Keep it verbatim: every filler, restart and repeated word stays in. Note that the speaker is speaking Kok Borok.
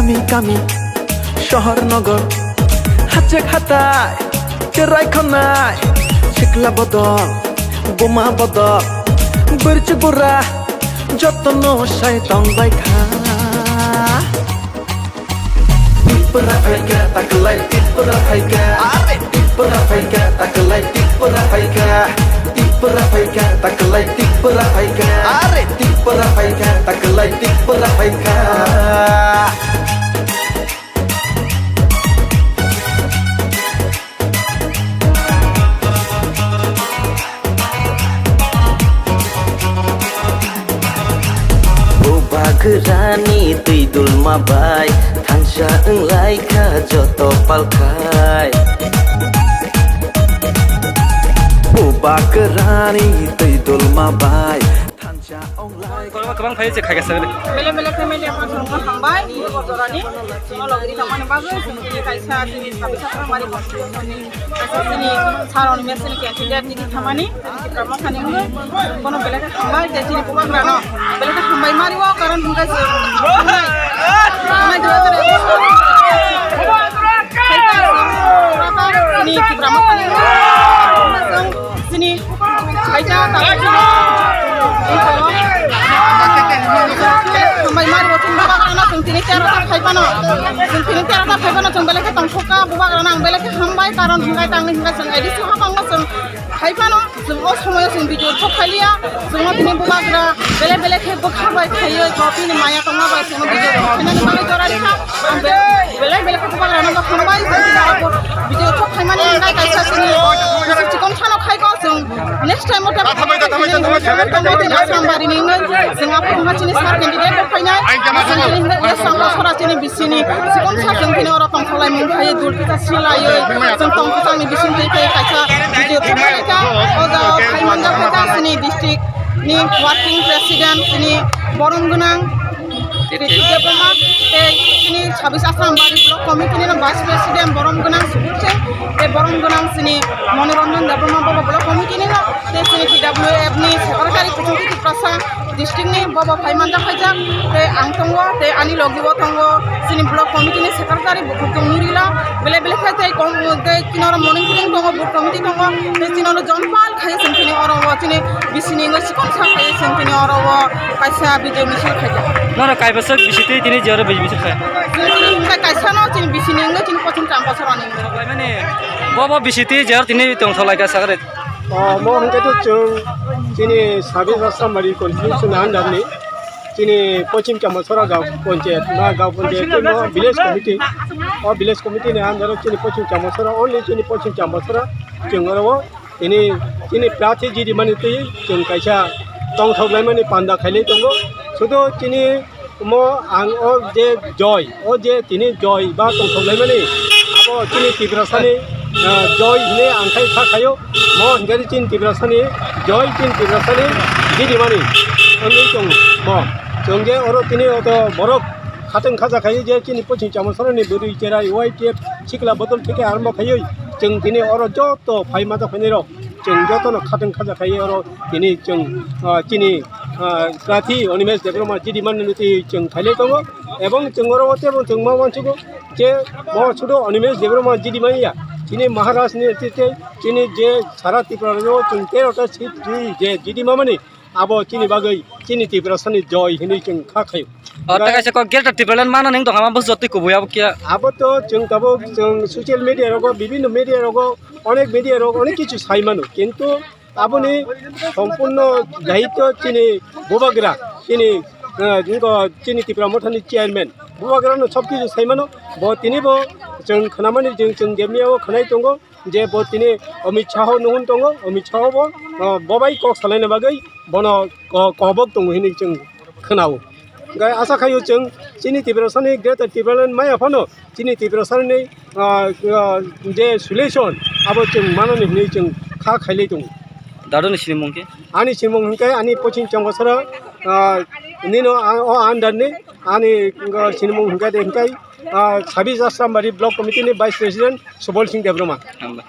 Kami, sohor nogor, hachek hatai, cherai khonai, sikla bodol, buma bodol, bwrwchuk bura, jotono sai tong bai kha. Tipra phaikha, taklai Tipra phaikha. Are Tipra phaikha, taklai Tipra phaikha. Tipra phaikha, taklai Tipra phaikha. Are Tipra phaikha, taklai Tipra phaikha. Bubagrani twi dulma bai thansa wng lai kha joto palkhai. Bubagrani twi dulma bai thansa wng lai. Kwbang, kwbang phai se khaika sa. Bele bele khe media person no hambai, Borjorani. Chwng logri tongmani bagwi chwng tini kaisa chini sabisa phrangmari constitution ni kaisa chini sir Animesh ni candidate tini thamani, tini Tipra Motha ni wngwi bono belai khe hambai tei chini bubagrano belai khe hambai mari o, karon hwnkhe chwng thangnai, thangnai jora jora chini Tipra Motha ni wngwi chwng Chini, kaisa, hambai mari bo chini bubagrano chwng tini tero ta phai phano. Chwng tini tero ta phai phano chwng belai khe tongthok kha, bubagrano ang belai khe hambai, karon hwnkhe tangni hwnkhe chwng A D C hapang no chwng phai phano, chwng o somoyo chwng video thok khailiya, chwng o tini bubagra belai belai khe bwkha bai khaiwi bo bini maya tongma bai chwng o video thok khainani bagwi jora rikha. Ang be-, belai belai khe bubagrano bo hambai, chwng tini abo video thok khaimani hwnkhe kaisa chini chikon sano khai ko chwng. Next time o tamo tamo tamo tamo tamo tamo tamo Asam bari ni wngwi chwng aphuru wngkha chini sir candidate rok phainai. Chwng chini next time o sora chini bisini chikon sa chwng chini oro tongthok lai mung phaiwi dul kisa silaiwi chwng tongthok changni bising twi twi kaisa video thok khaikha. O jaga o khai manjak kha chini district ni working president chini borom gwnang Ritik Debbarma, tei chini sabis Asambari Block Committee ni Vice President borom gwnang Subur Singh, tei borom gwnang chini Manoranjan Debbarma bobo Block Committee ni, tei chini T W F ni Secretary Kuchung Tiprasa district ni bobo phai manjak khaijak, tei ang tongo, tei ani logi o tongo chini Block Committee ni Secretary Bukhuk Tongmurila, belai belai khe tei kom, tei chini oro monitoring tongo, Booth Committee tongo, tei chini oro John Pal khai chwng chini oro o chini bisini wngwi chikon sa khai chwng chini oro o kaisa video misil khaijak. Nono kaibasak bisitwi tini je oro video misil khai? Chwng chini hwnkhe kaisa no chini bisini wngwi chini pochim cham bosor ani wngwi. Mane bobo bisitwi je oro tini tongthok lai kha sakre. O mo hwnkhe to chwng chini sabis Asambari constitution under ni chini pochim cham bosora gaon panchayat, ma gaon panchayat tei mo village committee. O village committee ni under o chini pochim cham bosora, only chini pochim cham bosora chwng oro o Tini, tini prathi jidi mani twi chwng kaisa tongthok laimani panda khailai tongo. Sudu tini mo ang o je joy, o je tini joy ba tongthok laimani abo chini Tiprasani, ah, joy hwnwi ang khai kha khaio. Mo hwnkhe chini Tiprasani joy, chini Tiprasani jidi mani wngwi tongo mo. Chwng je oro tini oto borok khatwng khaja khaio je chini pochim chamo soroni bwrwi cherai Y T F sikla bodol theke arombo khaioi chwng tini oro joto phai mata phainai rok. Chwng jotono khatwng khaja khai oro tini chwng, ah, chini, ah, prathi Animesh Debbarma jidi mani twi chwng khailai tongo. Ebong chwng oro tebo chwng ma uansugo je bo sudu Animesh Debbarma jidi manya. Chini Maharaj ni twi tei chini je sara Tripura o chwng tero ta seat ri je jidi mamani abo chini bagwi chini Tiprasani joy hinwi chwng kha khaio. O ta kaisa kok Greater Tipraland mana ning tongma bus jotwi kubui abo kya? Abo to chwng tabuk chwng social media rogo, bibinno media rogo, onek media rogo onek kichu sai mano, kintu aboni sompurno daityo chini bubagra, chini, eh, jingo chini Tipra Mothani chairman bubagrano sob kichu sai mano. Bo tini bo chwng khnamani chwng, chwng jemia o khnai tongo je bo tini Amit Shah o nuhun tongo, Amit Shah o bo, eh, bobai kok salaina bagwi bono ko-, kobok tongo hinwi chwng khnao. Hwnkhe asa khaio chwng chini Tiprasani Greater Tipraland maya phano chini Tiprasani, ah, ah, je solution abo chwng manani hinwi chwng kha khailai tongo. Dadoni sinimung khe? Ani sinimung hwnkhe ani poching Chongosora, ah, nino a-, o under ni ani, ah, sinimung hwnkhe de hwnkhe, ah, Sabis Asrambari Block Committee ni Vice President Subol Singh Debbarma. Hambai.